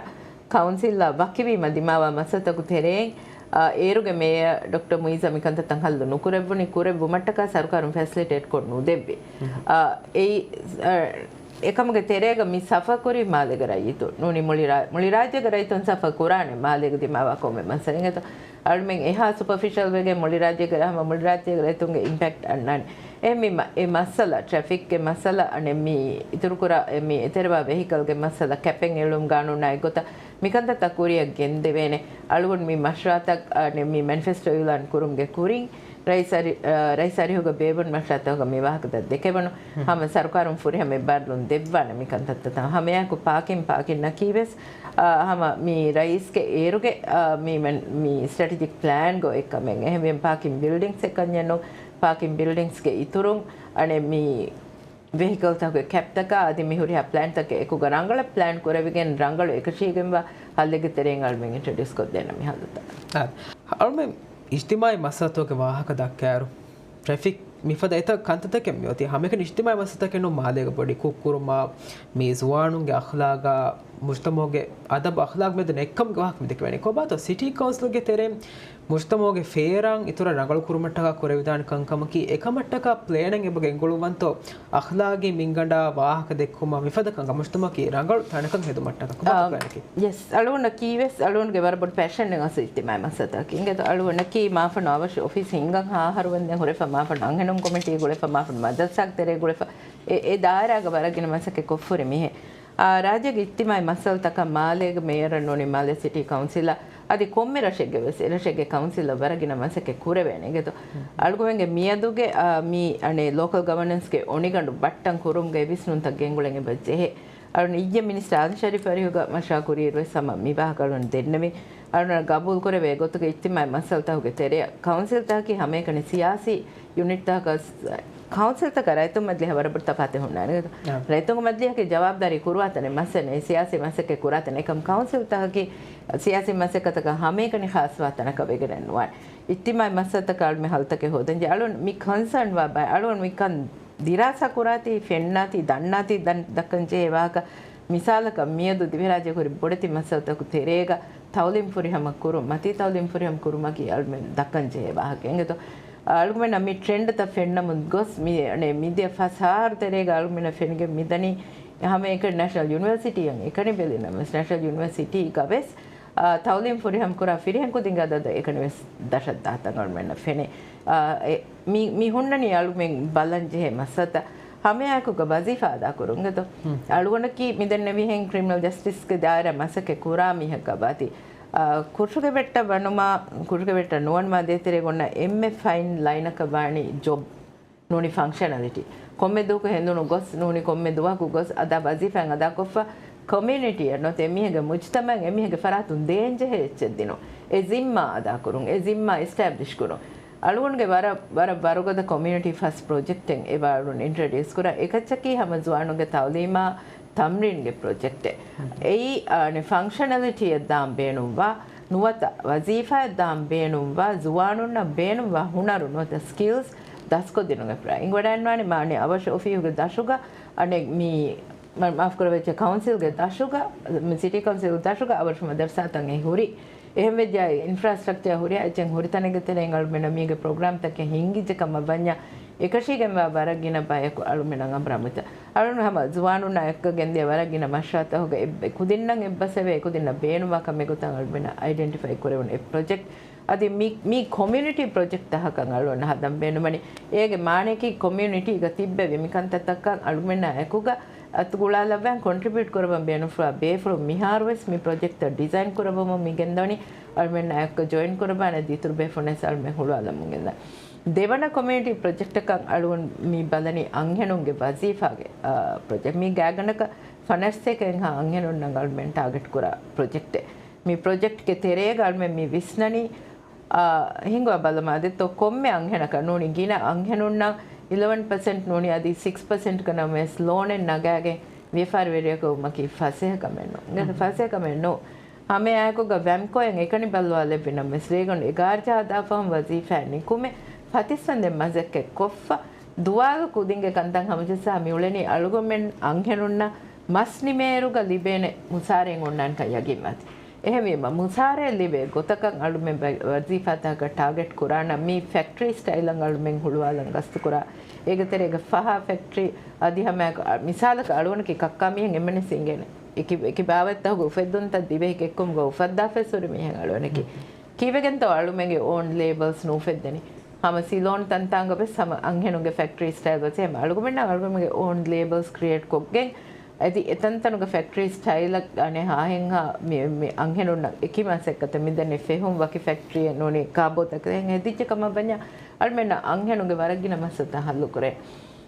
ކައުންސިލްއާ ވަކިވީމަ ދިމާވާ މައްސަލަތަކު ތެރެއިން، އާ، އޭރުގެ މޭޔަރ ޑޮކްޓަރ މުއިއްޒަށް މިކަންތައްތައް ހައްލު ނުކުރެއްވުނީ، ކުރެއްވުމަށްޓަކާ ސަރުކާރުން ފެސިލިޓޭޓް ކޮށް ނުދެއްވި. އާ، އެއީ، އާ، އެކަމުގެ ތެރޭގަ މި ސަފަ ކުރީ މާލޭގެ ރައްޔިތުން ނޫނީ މުޅި ރާ-، މުޅި ރާއްޖޭގެ ރައްޔިތުން ސަފަ ކުރާނެ މާލޭގަ ދިމާވާ ކޮންމެ މައްސަލައެއް. އެނގޭތޯ އަޅުމެން އެހާ ސުޕަރފިޝަލް ވެގެން މުޅި ރާއްޖޭގެ ރަހަމަ މުޅި ރާއްޖޭގެ ރައްޔިތުންގެ އިމްޕެކްޓް އަންނާނެ. އެ މި މަ-، އެ މައްސަލަ، ޓްރެފިކްގެ މައްސަލަ، އަނެއް މި އިތުރުކުރާ، އެ މި އެތެރެވާ ވެހިކަލްގެ މައްސަލަ، ކެޕެއް އެޅުން ގާނޫނާ އެއްގޮތަށް މިކަންތައްތައް ކުރިއަށް ގެންދެވޭނެ. އަޅުގަނޑު މި މަޝްވަރާތައް، އަނެއް މި މެނިފެސްޓޯ އިއުލާން ކުރުމުގެ ކުރިން ރައީސް އަރި-، އަ، ރައީސް އަރިހުގަ ބޭބުން މަޝްވަރާތަކުގަ މި ވާހަކަތައް ދެކެވަނު. ހަމަ ސަރުކާރުން ފުރިހަމަ އެއްބާރުލުން ދެއްވާނެ މި ކަންތައްތައް. ހަމައެއާއެކު ޕާކިން، ޕާކިން ނަކީވެސް، އާ، ހަމަ މި ރައީސްގެ އޭރުގެ، އާ، މި މެން-، މި ސްޓްރެޓެޖިކް ޕްލޭންގަ އޮތްކަމެއް. އެހެންވީމަ ޕާކިން ބިލްޑިންގްސް އެކަންޏެއް ނޫން، ޕާކިން ބިލްޑިންގްސްގެ އިތުރުން، އަނެއް މި ވެހިކަލްތަކުގެ ކެޕްތަކާ އަދި މި ހުރިހާ ޕްލޭންތަކެއް އެކުގަ ރަނގަޅަށް ޕްލޭން ކުރެވިގެން ރަނގަޅު އެކަށީގެންވާ ހައްލެއްގެ ތެރެއިން އަޅުމެން އިންޓްރޮޑިއުސް ކޮށްދޭނަ މި ހައްލުތައް. އަޅުމެން އިޖްތިމާއީ މައްސަލަތަކުގެ ވާހަކަ ދައްކާއިރު، ޓްރެފިކް މިފަދަ އެތައް ކަންތައްތަކެއް މިއޮތީ. ހަމައެކަނި އިޖްތިމާއީ މައްސަލަތަކެއް ނޫން، މާލޭގަ ބޮޑި ކުށްކުރުމާ، މި ޒުވާނުންގެ އަޚްލާގާ، މުޖްތަމަޢުގެ އަދަބު އަޚްލާގް މެދު ނެއްކަމުގެ ވާހަކަ މި ދެކެވޭނީ. ކޮބާތޯ ސިޓީ ކައުންސިލްގެ ތެރެއިން މުޖްތަމަޢުގެ ފޭރާން އިތުރަށް ރަނގަޅު ކުރުމަށްޓަކާ ކުރެވިދާނެ ކަންކަމަކީ، އެކަމަށްޓަކާ ޕްލޭނެއް އެބަ ގެންގުޅުއްވަންތޯ، އަޚްލާގީ މިންގަނޑާ ވާހަކަ ދެއްކުމަށް މިފަދަ ކަންކަން މުޖްތަމަޢަކީ ރަނގަޅު ތަނަކަށް ހެދުމަށްޓަކާ ކޮބާތޯ އާ، ޕްލޭނަކީ؟ ޔެސް، އަޅުގަނޑަކީ ވެސް އަޅުގަނޑުގެ ވަރަށް ބޮޑު ޕެޝަނެއް އަސްލު އިޖްތިމާޢީ މައްސަލަތަކަކީ. އިނގޭތޯ އަޅުގަނޑަކީ މާފަންނު އަވަށު އޮފީސް ހިންގަން ހަ އަހަރު ވަންދެން ހުރެފަ، މާފަންނު އަންހެނުން ކޮމިޓީ ގުޅެފަ، މާފަންނު މަދަރުސާގެ ތެރޭ ގުޅެފަ، އެ، އެ ދާއިރާގަ ވަރަށް ގިނަ މަސައްކަތް ކޮށްފަ ހުރި މީހެއް. އާ، ރާއްޖޭގެ އިޖްތިމާޢީ މައްސަލަތަކަށް މާލޭގެ މޭޔަރަށް ނޫނީ މާލޭ ސިޓީ ކައުންސިލަށް އަދި ކޮންމެ ރަށެއްގެ ވެސް އެ ރަށެއްގެ ކައުންސިލަށް ވަރަށް ގިނަ މަސައްކަތް ކުރެވޭނެ. އިނގޭތޯ އަޅުގަނޑުމެންގެ މިއަދުގެ، އާ، މި އަނެއް ލޯކަލް ގަވަނަންސްގެ އޮނިގަނޑު ބައްޓަން ކުރުމުގެ ވިސްނުންތައް ގެންގުޅެން އެބަ ޖެހޭ. އަޅުން އިއްޔެ މިނިސްޓަރ އާދަމް ޝަރީފް އަރިހުގަ މަޝްވަރާ ކުރިއިރު ވެސް ހަމަ މި ވާހަކަ އަޅުން ދެންނެވި. އަޅުން ގަބޫލު ކުރެވޭ ގޮތުގެ އިޖްތިމާޢީ މައްސަލަތަކުގެ ތެރެއަށް ކައުންސިލްތަކަކީ ހަމައެކަނި ސިޔާސީ ޔުނިޓްތަކަކަށް، ކައުންސިލްތަކަށް ރައްޔިތުންގެ މަޖިލީހަށް ވަރަށް ބޮޑު ތަފާތެއް ހުންނާނެ. އާ. ރައްޔިތުންގެ މަޖިލީހަކީ ޖަވާބުދާރީ ކުރުވާތަނެއް މައްސަލައެއް، ސިޔާސީ މަސައްކަތް ކުރާތަނެއް. އެކަމް ކައުންސިލްތަކަކީ ސިޔާސީ މަސައްކަތަކަށް ހަމައެކަނި ޚާއްޞަވާ ތަނަކަށް ވެގެނެއް ނުވާނެ. އިޖްތިމާޢީ މައްސަލަތަކަށް އަޅުމެން ހައްލުތަކެއް ހޯދަން ޖެހޭ. އަޅުން މި ކޮންސާން ވާ ބައެއް، އަޅުން މިކަން ދިރާސާ ކުރާތީ، ފެންނާތީ، ދަންނާތީ، ދަން-، ދައްކަން ޖެހޭ ވާހަކަ. މިސާލަކަށް، މިއަދު ދިވެހިރާއްޖޭގަ ހުރި ބޮޑެތި މައްސަލަތަކު ތެރޭގަ ތަޢުލީމް ފުރިހަމަ ކުރުން، މަތީ ތަޢުލީމް ފުރިހަމަ ކުރުމަކީ އަޅުމެން ދައްކަން ޖެހޭ ވާހަކަ. އިނގޭތޯ އަޅުގަނޑަށް މި ޓްރެންޑްތައް ފެންނަމުން ގޮސް، މި، އަނެއް، މިދިޔަ ފަސް އަހަރު ތެރޭގަ އަޅުމެންނަށް ފެނިގެން މިދަނީ ހަމައެކަނި ނޭޝަނަލް ޔުނިވަރސިޓީއަށް އެކަނި ބެލިނަމަވެސް، ނޭޝަނަލް ޔުނިވަރސިޓީގަ ވެސް އާ، ތަޢުލީމް ފުރިހަމަ ކުރާ ފިރިހެން ކުދިންގެ އަދަދަށް އެކަނިވެސް ދަށަށް ދާތަން އަޅުމެންނަށް ފެނޭ. އާ، އެ، މި، މި ހުންނަނީ އަޅުމެން ބަލަން ޖެހޭ މައްސަލަތައް ހަމައެއާއެކުގަ ވަޒީފާ އަދާކުރުން. އެދޯ؟ ހުން. އަޅުގަނޑަކީ މިދެންނެވިހެން ކްރިމިނަލް ޖަސްޓިސްގެ ދާއިރާ މަސައްކަތް ކުރާ މީހަކަށް ވާތީ، އާ، ކުށުގެ ވެއްޓަށް ވަނުމާ، ކުށުގެ ވެއްޓަށް ނުވަނުމާ ދޭތެރޭ އޮންނަ އެންމެ ފައިން ލައިނަކަށް ވާނީ ޖޮބް. ނޫނީ ފަންކްޝަނަލިޓީ. ކޮންމެ ދުވަހަކު ހެނދުނު ގޮސް، ނޫނީ ކޮންމެ ދުވަހަކު ގޮސް އަދާ ވަޒީފާއެއް އަދާކޮށްފަ، ކޮމިއުނިޓީއަށް ނުވަތަ އެމީހެއްގެ މުޖްތަމަޢަށް އެމީހެއްގެ ފަރާތުން ދޭންޖެހޭ އެއްޗެއް ދިނުން. އެ ޒިންމާ އަދާކުރުން، އެ ޒިންމާ އިސްޓެބްލިޝް ކުރުން. އަޅުގަނޑުގެ ވަރަށް، ވަރަށް ވަރުގަދަ ކޮމިއުނިޓީ ފަސްޓް ޕްރޮޖެކްޓެއް އެބަ އަޅުން އިންޓްރޮޑިއުސް ކުރާ. އެކައްޗަކީ ހަމަ ޒުވާނުންގެ ތަޢުލީމާ ތަމްރީންގެ ޕްރޮޖެކްޓެއް. އެއީ، އާ، ފަންކްޝަނަލިޓީއަށް ދާން ބޭނުންވާ، ނުވަތަ ވަޒީފާއަށް ދާން ބޭނުންވާ، ޒުވާނުންނަށް ބޭނުންވާ ހުނަރު ނުވަތަ ސްކިލްސް ދަސްކޮށްދިނުމަށް އެޕްލައި. އިނގިވަޑައިގަންނަވާނެ މާނަ އަވަށު އޮފީހުގެ ދަށުގަ، އަނެއް މި، މަ-، މާފްކުރައްވައްޗޭ، ކައުންސިލްގެ ދަށުގަ، މި ސިޓީ ކައުންސިލްގެ ދަށުގަ އަވަށު މަދަރުސާތައް އެ ހުރި. އެހެންވެއްޖެ އިންފްރާސްޓްރަކްޗަރ ހުރިހާ އެއްޗެއް ހުރި ތަނެއްގެ ތެރެއިން އަޅުމެންނަށް މީގެ ޕްރޮގްރާމްތަކެއް ހިންގިއްޖެ ކަމަށް ވަންޏާ، އެކަށީގެންވާ ވަރަށް ގިނަ ބަޔަކު އަޅުމެންނަށް އަނބުރާ މުއްތަ. އަޅުން ހަމަ ޒުވާނުންނާ އެކުގަ ގެންދިޔަ ވަރަށް ގިނަ މަޝްވަރާތަކުގަ އެ-، އެ ކުދިންނަށް އެއްބަސްވެ، އެކުދިންނަށް ބޭނުންވާ ކަމެއް ގޮތަށް އަޅުމެންނަށް އައިޑެންޓިފައި ކުރެވުނު އެ ޕްރޮޖެކްޓް. އަދި މި، މީ ކޮމިއުނިޓީ ޕްރޮޖެކްޓް ތަކަކަށް އަޅުގަނޑަށް ހަދަން ބޭނުމަނީ. އޭގެ މާނައަކީ ކޮމިއުނިޓީގަ ތިއްބެވި މި ކަންތައްތަކަށް އަޅުމެންނާ އެކުގަ އަތުގުޅާލައްވާން ކޮންޓްރިބިއުޓް ކުރައްވަން ބޭނުންފުޅާ ބޭފުޅުން މިހާރުވެސް މި ޕްރޮޖެކްޓްތައް ޑިޒައިން ކުރައްވަމުން މި ގެންދަވަނީ. އަޅުމެންނާ އެކުގަ ޖޮއިން ކުރައްވާނެ އަދި އިތުރު ބޭފުޅުންވެސް އަޅުމެން ހުޅުވާލަމުން ގެންދާނެ. ދެވަނަ ކޮމިއުނިޓީ ޕްރޮޖެކްޓަކަށް އަޅުގަނޑު މި ބަލަނީ އަންހެނުންގެ ވަޒީފާގެ، އާ، ޕްރޮޖެކްޓް. މީ ގާތްގަނޑަކަށް ފަނަރަސް އެކަށް އެހާ އަންހެނުންނަށް އަޅުމެން ޓާގެޓް ކުރާ ޕްރޮޖެކްޓެއް. މި ޕްރޮޖެކްޓްގެ ތެރޭގަ އަޅުމެން މި ވިސްނަނީ، އާ، ހިނގުވާ ބަލަމާ ދެއްތޯ ކޮންމެ އަންހެނަކަށް ނޫނީ ގިނަ އަންހެނުންނަށް އިލެވަން ޕަސެންޓް ނޫނީ އަދި ސިކްސް ޕަސެންޓްގަ ނަމަވެސް ލޯނެއް ނަގާގެން ވިޔަފާރިވެރިޔަކަށް ވުމަކީ ފަސޭހަ ކަމެއް ނޫން. އިނގޭތަ؟ ފަސޭހަ ކަމެއް ނޫން. ހަމައެއާއެކުގަ ވަމްކޯއިން އެކަނި ބައްލަވާލެއްވި ނަމަވެސް ރޭގަނޑު އެގާރަ ޖަހާ ދާފަހުން ވަޒީފާއެއް ނިކުމެ ފަތިސް ފަންދެން މަސައްކަތް ކޮށްފަ ދުވާލު ކުދިންގެ ކަންތައް ހަމަޖައްސާ މިއުޅެނީ އަޅުގަނޑުމެން އަންހެނުންނަށް މަސް ނިމޭއިރުގަ ލިބޭނެ މުސާރައެއް އޮންނާނެކަން ޔަގީންވާތީ. އެހެންވީމަ، މުސާރައެއް ލިބޭ ގޮތަކަށް އަޅުމެން ވަ-، ވަޒީފާތަކަށް ޓާގެޓް ކުރާނަން މީ ފެކްޓްރީ ސްޓައިލަށް އަޅުމެން ހުޅުވާލަން ގަސްތުކުރާ. އޭގެ ތެރޭގަ ފަހާ ފެކްޓްރީ އަދި ހަމައެކު، އަ، މިސާލަކަށް އަޅުގަނޑަކީ ކައްކާ މީހެއް އެންމެންވެސް އިނގޭނެ. އެކި، އެކި ބާވަތްތަކުގެ އުފެއްދުންތައް ދިވެހި ކެއްކުމުގަ އުފައްދާފައިސް ހުރި މީހެއް އަޅުގަނޑަކީ. ކީއްވެގެންތޯ އަޅުމެންގެ އޯން ލޭބަލްސް ނޫފެއްދެނީ؟ ހަމަ ސިލޯން ތަންތާނގަ ވެސް ހަމަ އަންހެނުންގެ ފެކްޓްރީ ސްޓައިލް ވެސް އެހެން އަޅުގަނޑުމެންނަށް އަޅުގަނޑުމެންގެ އޯން ލޭބަލްސް ކްރިއޭޓް ކޮށްގެން އަދި އެތަންތަނުގެ ފެކްޓްރީ ސްޓައިލަށް އަނެއް ހާހެއްހާ މި، މި އަންހެނުންނަށް އެކި މަސައްކަތެއް މިދެންނެ ފެހުން ވަކި ފެކްޓްރީއެއް ނޫނީ ކާބޯތަކެއް ހެދިއްޖެ ކަމަށް ވަންޏާ އަޅުމެންނަށް އަންހެނުންގެ ވަރަށް ގިނަ މައްސަލަތައް ހައްލު ކުރޭ.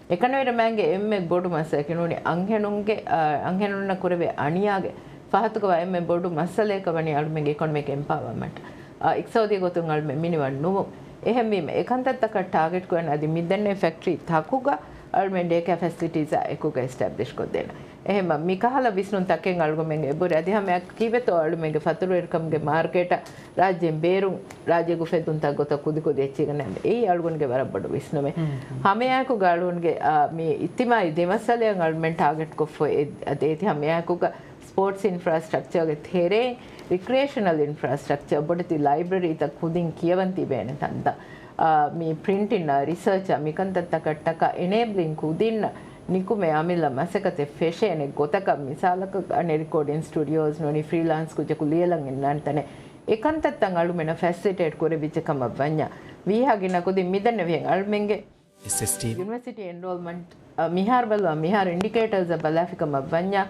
އެކަނިވެރި މާތްގެ އެންމެ ބޮޑު މައްސަލައަކީ ނޫނީ އަންހެނުންގެ، އަ، އަންހެނުންނަށް ކުރެވޭ އަނިޔާގެ ފަހަތުގަ ވާ އެންމެ ބޮޑު މައްސަލައަކަށް ވަނީ އަޅުމެންގެ އިކޮނޮމިކް އެމްޕާވަރމަންޓް، އަ، އިޤްތިޞާދީ ގޮތުން އަޅުމެން މިނިވަން ނުވުން. އެހެންވީމަ، އެކަންތައްތަކަށް ޓާގެޓް ކުރަން އަދި މިދެންނެވި ފެކްޓްރީ ތަކުގަ އަޅުމެން ޑޭކެއާ ފެސިލިޓީސްއާ އެކުގަ އެސްޓެބްލިޝް ކޮށްދޭނަން. އެހެންވީމަ، މިކަހަލަ ވިސްނުންތަކެއް އަޅުގަނޑުމެން އެބުރި. އަދި ހަމައެއާއެކު ކީއްވެތޯ އަޅުމެންގެ ފަތުރުވެރިކަމުގެ މާރކެޓަށް ރާއްޖޭން ބޭރުން ރާއްޖޭގެ އުފެއްދުންތައް ގޮތަށް ކުދިކުދި އެއްޗެއް ގަންނަ އެއީ އަޅުގަނޑުގެ ވަރަށް ބޮޑު ވިސްނުމެއް. ހަމައެއާއެކުގަ އަޅުގަނޑުގެ، އާ، މި އިޖްތިމާޢީ ދެ މައްސަލައަށް އަޅުމެން ޓާގެޓް ކޮށްފަ އެ-، އަދި އޭތި ހަމައެއާއެކުގަ ސްޕޯޓްސް އިންފްރާސްޓްރަކްޗާގެ ތެރެއިން ރިކްރިއޭޝަނަލް އިންފްރާސްޓްރަކްޗާ ބޮޑެތި ލައިބްރަރީތައް ކުދިން ކިޔަވަން ތިބޭނެ ތަންތަން، އާ، މި ޕްރިންޓިންއާ ރިސަރޗާ މިކަންތައްތަކަށްޓަކާ އެނޭބްލިން ކުދިންނަށް ނިކުމެ އަމިއްލަ މަސައްކަތެއް ފެށޭނެ ގޮތަކަށް މިސާލަކަށް އަނެއް ރިކޯޑިން ސްޓުޑިއޯސް ނޫނީ ފްރީލާންސް ކުއްޖަކު ލިޔެލަން އިންނާނެ ތަނެއް އެކަންތައްތައް އަޅުމެނަށް ފެސިލިޓޭޓް ކުރެވިއްޖެ ކަމަށް ވަންޏާ ވީހާ ގިނަ ކުދިން މިދެންނެވިހެން އަޅުމެންގެ އެސްއެސްޓީ. ޔުނިވަރސިޓީ އެންރޯލްމަންޓް، އަ، މިހާރު ބަލުވާ، މިހާރު އިންޑިކޭޓަރސް ބަލާފި ކަމަށް ވަންޏާ،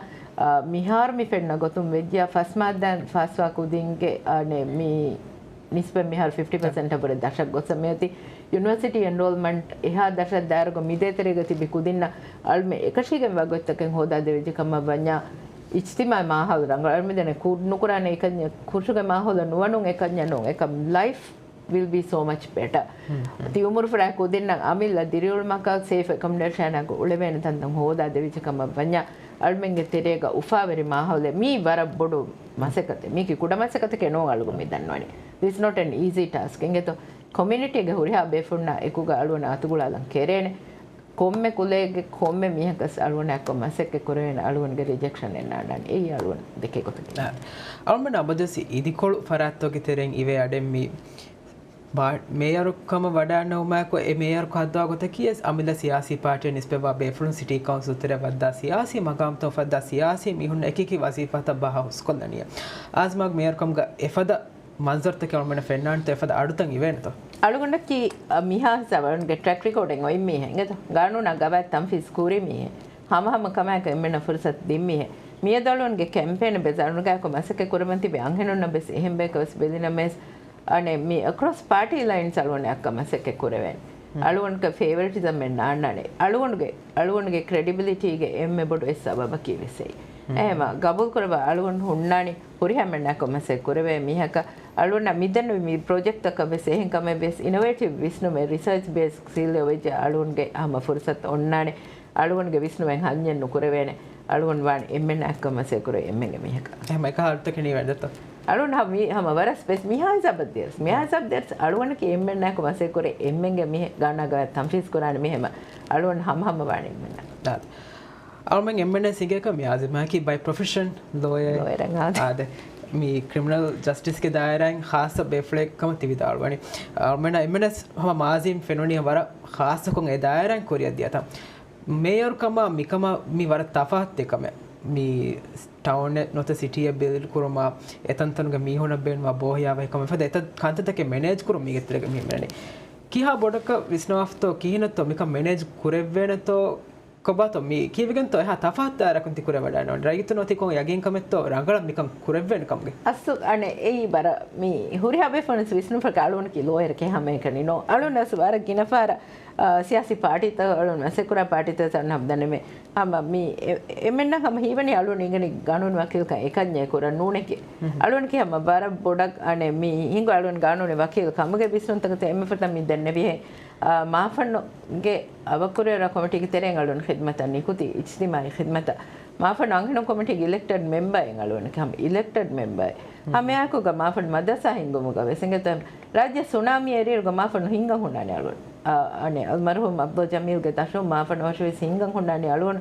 އަ، މިހާރު މި ފެންނަ ގޮތުން ވެއްޖިޔާ ފަސް މާއްދާއިން ފާސްވާ ކުދިންގެ، އަ، ނެ، މި ނިސްބަތް މިހާރު ފިފްޓީ ޕަސެންޓަށް ވުރެ ދަށަށް ގޮސް މިއޮތީ. ޔުނިވަރސިޓީ އެންރޯލްމަންޓް އެހާ ދަށަށް ދާއިރުގަ މި ދޭތެރޭގަ ތިބި ކުދިންނަށް އަޅުމެން އެކަށީގެންވާ ގޮތްތަކެއް ހޯދާދެވިއްޖެ ކަމަށް ވަންޏާ، އިޖްތިމާޢީ މާހައުލު ރަނގަޅު އަޅުމެން ދެނެ ކު-، ނުކުރާނެ އެކަންޏެއް، ކުށުގެ މާހައުލަށް ނުވަނުން އެކަންޏެއް ނޫން. އެކަމް ލައިފް will be so much better. ތި އުމުރުފުރާ ކުދިންނަށް އަމިއްލަ ދިރިއުޅުމަކާ ސޭފް އެކޮމޮޑޭޝަނަކު އުޅެވޭނެ ތަންތަން ހޯދާ ދެވިއްޖެ ކަމަށް ވަންޏާ، އަޅުމެންގެ ތެރޭގަ އުފާވެރި މާހައުލެއް. މީ ވަރަށް ބޮޑު މަސައްކަތެއް. މީކީ ކުޑަ މަސައްކަތެކޭ ނޫން އަޅުގަނޑު މި ދަންނަވަނީ. This is not an easy task. އިނގޭތޯ، ކޮމިއުނިޓީގެ ހުރިހާ ބޭފުޅުންނާ އެކުގަ އަޅުގަނޑަށް އަތުގުޅާލަން ކެރޭނެ. ކޮންމެ ކުލައެއްގެ ކޮންމެ މީހަކަސް އަޅުގަނޑާއެކު މަސައްކަތް ކުރެވޭނެ އަޅުގަނޑުގެ ރިޖެކްޝަނެއް ނާންނާނެ. އެއީ އަޅުގަނޑު ދެކޭ ގޮތަކީ. އަ، އަޅުގަނޑު އަބަދުވެސް އިދިކޮޅު ފަރާތްތަކުގެ ތެރެއިން އިވޭ އަޑެއް މި ބާ-، މޭޔަރު ކަމަށް ވަޑައިގަންނަވުމާއެކު އެ މޭޔަރު ހައްދަވާ ގޮތަކީ އަމިއްލަ ސިޔާސީ ޕާޓީއަށް ނިސްބަތްވާ ބޭފުޅުން ސިޓީ ކައުންސިލް ތެރެއަށް ވައްދާ ސިޔާސީ މަގާމްތައް އުފައްދާ ސިޔާސީ މީހުންނަށް އެކިއެކި ވަޒީފާތައް ބަހާ ހުސްކޮށްލަނީ. އާޒްމާގެ މޭޔަރު ކަމުގަ އެފަދަ މަންޒަރުތަކެއް އަޅުގަނޑަށް ފެންނާނެތޯ، އެފަދަ އަޑުތައް އިވޭނެތޯ؟ އަޅުގަނޑަކީ، އަ، މިހާ ހިސާބަށް އަޅުގަނޑުގެ ޓްރެކް ރެކޯޑެއް އޮތް މީހެއް އިނގޭތޯ. ގާނޫނާ ގަވާއިދު ތަންފީޒް ކުރި މީހެއް. ހަމަހަމަ ކަމާއެކު އެންމެންނަށް ފުރުސަތު ދިން މީހެއް. މިއަދު އަޅުގަނޑުގެ ކެމްޕޭނަށް ވެސް އަޅުގަނޑާއެކު މަސައްކަތް ކުރަމުން ތިބި އަންހެނުންނަށް ވެސް އެހެން ބަޔަކަށް ވެސް ބެލިނަމަވެސް، އަނެއް މި އެކްރޮސް ޕާޓީ ލައިންސް އަޅުގަނޑާއެކު މަސައްކަތް ކުރެވޭނެ. އަޅުގަނޑުގެ ފޭވަރިޓިޒަމެއް ނާންނާނެ. އަޅުގަނޑުގެ، އަޅުގަނޑުގެ ކްރެޑިބިލިޓީގެ އެންމެ ބޮޑު އެއް ސަބަބަކީ ވެސް އެއީ. އެހެމަ ގަބޫލު ކުރައްވާ އަޅުގަނޑު ހުންނާނީ ހުރިހާ އެންމެންނާއެކު މަސައްކަތް ކުރެވޭ މީހަކަށް. އަޅުގަނޑަށް މިދެންނެވި މި ޕްރޮޖެކްޓްތަކަށް ވެސް އެހެން ކަމެއް ވެސް އިނޮވޭޓިވް ވިސްނުމެއް ރިސާޗް ބޭސް ސީލް ވެއްޖެ އަޅުގަނޑުގެ ހަމަ ފުރުސަތު އޮންނާނެ. އަޅުގަނޑުގެ ވިސްނުމެއް ހަންޏެއް ނުކުރެވޭނެ. އަޅުގަނޑު ވާން އެންމެންނާއެކު މަސައްކަތް ކުރެވޭ އެންމެންގެ މީހަކަށް. އެހެމަ އެކަހަލަ އަޑުތަކެއް ނީވެދެތޯ؟ އަޅުން ހަ-، މި-، ހަމަ ވަރަށް ސްޕެސް މިހާ ހިސާބަށް ދިޔަސް. މިހާ ހިސާބް ދިޔަސް އަޅުގަނޑަކީ އެންމެންނާއެކު މަސައްކަތް ކުރޭ އެންމެންގެ މި ގާނާގަ ތަންފީޒް ކުރާނެ މީހެއް ހަމަ އަޅުގަނޑު ހަމަ ހަމަ ވާނެ އެންމެންނަށް. އަޅުމެން އެންމެންނަށް ސިނގޭކަ މި އާޒިމާކީ ބައި ޕްރޮފެޝަން ލޯޔަރ. ލޯޔަރ އާދެ. އާދެ. މި ކްރިމިނަލް ޖަސްޓިސްގެ ދާއިރާއިން ޚާއްސަ ބޭފުޅެއް ކަމަށް ތި ވިދާޅުވަނީ. އަޅުމެންނަށް އެންމެންނަށް ހަމަ މާޒީން ފެނުނީ ވަރަށް ޚާއްސަކޮށް އެ ދާއިރާއިން ކުރިއަށް ދިޔަތަން. މޭޔަރު ކަމާ މިކަމާ މި ވަރަށް ތަފާތު ދެ ކަމެއް. މި ޓައުނެއް ނުވަތަ ސިޓީއެއް ބިލްޑް ކުރުމާ، އެތަންތަނުގެ މީހުންނަށް ބޭނުންވާ ބޯހިޔާވަހިކަމެއް ފަދަ އެތައް ކަންތައްތަކެއް މެނޭޖް ކުރުން މީގެ ތެރޭގަ މި މިނަނީ. ކިހާ ބޮޑަކަށް ވިސްނަވާފަތޯ، ކިހިނެއްތޯ މިކަން މެނޭޖް ކުރެއްވޭނެތޯ، ކޮބާތޯ މި ކީއްވެގެންތޯ އެހާ ތަފާތު ދާއިރާއަކުން ތި ކުރިއަށް ވަޑައިގަންނަވަނީ؟ ރައްޔިތުން އޮތީ ކޮން ޔަގީންކަމެއްތޯ ރަނގަޅަށް މިކަން ކުރެއްވޭނެ ކަމުގެ؟ އަސްލު އަނެއް އެއީ ވަރަށް މި ހުރިހާ ބޭފުޅުން ވިސްނުން ފަކަ އަޅުގަނޑަކީ ލޯޔަރެކޭ ހަމައެކަނި ނޯ. އަޅުން އަސްލު ވަރަށް ގިނަ ފަހަރަށް، އާ، ސިޔާސީ ޕާޓީތައް އަޅުން މަސައްކަތް ކުރާ ޕާޓީތައް ތަން ހަމަ ދަނެމެ. ހަމަ މި އެ-، އެމެންނަށް ހަމަ ހީވަނީ އަޅުން އިނގަނީ ގާނޫނު ވަކީލްކަން އެކަންޏޭ ކުރަން ނޫނެކޭ. ހުން. އަޅުން ކި ހަމަ ވަރަށް ބޮޑަށް އަނެއް މި ހިނގު އަޅުން ގާނޫނު ވަކީލް ކަމުގެ ވިސްނުންތަކަށް އެންމެ ފުރަތަމަ މި ދެންނެވިހެން، އާ، މާފަންނުގެ އަވަކުރިއަރާ ކޮމިޓީގެ ތެރެއިން އަޅުން ޚިދްމަތަށް ނިކުތީ އިޖްތިމާޢީ ޚިދްމަތަށް. މާފަންނު އަންހެނުން ކޮމިޓީގެ އިލެކްޓެޑް މެމްބަރ އިން އަޅުން ކި ހަމަ އިލެކްޓެޑް މެމްބަރ. ހުން. ހަމައެއާއެކުގަ މާފަންނު މަދްރަސާ ހިންގުމުގަ ވެސް އިނގޭތަ ރާއްޖެ ސުނާމީ އެރިއިރުގަ މާފަންނު ހިންގަން ހުންނާނެ އަޅުން. އާ، އަނެއް އަލްމަރްޙޫމް އަބްދުﷲ ޖަމީލްގެ ދަށުން މާފަންނު ވަށުވެސް ހިންގަން ހުންނާނެ އަޅުން.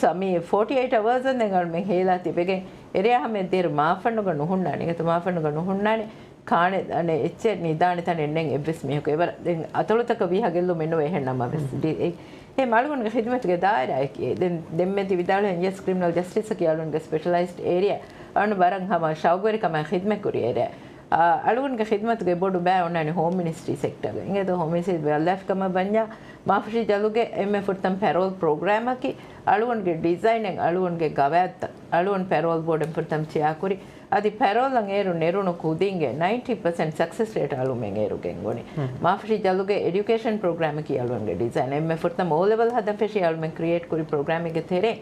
ސަ މި ފޯޓީ އެއިޓް އަވަރސް އަށް ދެން އަޅުމެން ހޭލާ ތިބެގެން އެރެއާ ހަމަ ދޭރު މާފަންނުގަ ނުހުންނާނެ. އިނގޭތަ މާފަންނުގަ ނުހުންނާނެ. ކާނެ އަނެއް އެއްޗެއް ނިދާނެ ތަނެއް ނެތް އެއްވެސް މީހަކު. އެވަރަށް ދެން އަތޮޅުތަކަށް ވީހަ ގެއްލުމެއް ނުވޭ އެހެން ނަމަވެސް. ހުން. ޑި-، އެ-، އެހެން އަޅުގަނޑުގެ ޚިދްމަތުގެ ދާއިރާއެކޭ. ދެން ދެންމެ ތި ވިދާޅުވިހެން ޔެސް ކްރިމިނަލް ޖަސްޓިސްއަކީ އަޅުގަނޑުގެ ސްޕެޝަލައިޒްޑް އޭރިއާ. އަޅުގަނޑު ވަރަށް ހަމަ ޝައުގުވެރިކަމާ ޚިދްމަތް ކުރި އޭރިއާ. އާ، އަޅުގަނޑުގެ ޚިދްމަތުގެ ބޮޑު ބައެއް އޮންނާނެ ހޯމް މިނިސްޓްރީ ސެކްޓަރގަ. އިނގޭތޯ ހޯމް މިނިސްޓްރީ ވެލްފެއާ ކަމަށް ވަންޏާ މާފަށި ޖަލުގެ އެންމެ ފުރަތަމަ ޕެރޯލް ޕްރޮގްރާމަކީ އަޅުގަނޑުގެ ޑިޒައިނެއް އަޅުގަނޑުގެ ގަވާއިދުތައް އަޅުގަނޑު ޕެރޯލް ބޯޑެއް ފުރަތަމަ ޗެއާކުރި. އަދި ޕެރޯލްއަށް އޭރު ނެރުނު ކުދިންގެ ނައިންޓީ ޕަސެންޓް ސަކްސެސް ރޭޓް އަޅުމެން އޭރު ގެންގުނި. ހުން. މާފަށި ޖަލުގެ އެޑިއުކޭޝަން ޕްރޮގްރާމަކީ އަޅުގަނޑުގެ ޑިޒައިން. އެންމެ ފުރަތަމަ އޯ ލެވެލް ހަދަން ފެށީ އަޅުމެން ކްރިއޭޓް ކުރި ޕްރޮގްރާމެއްގެ ތެރެއިން،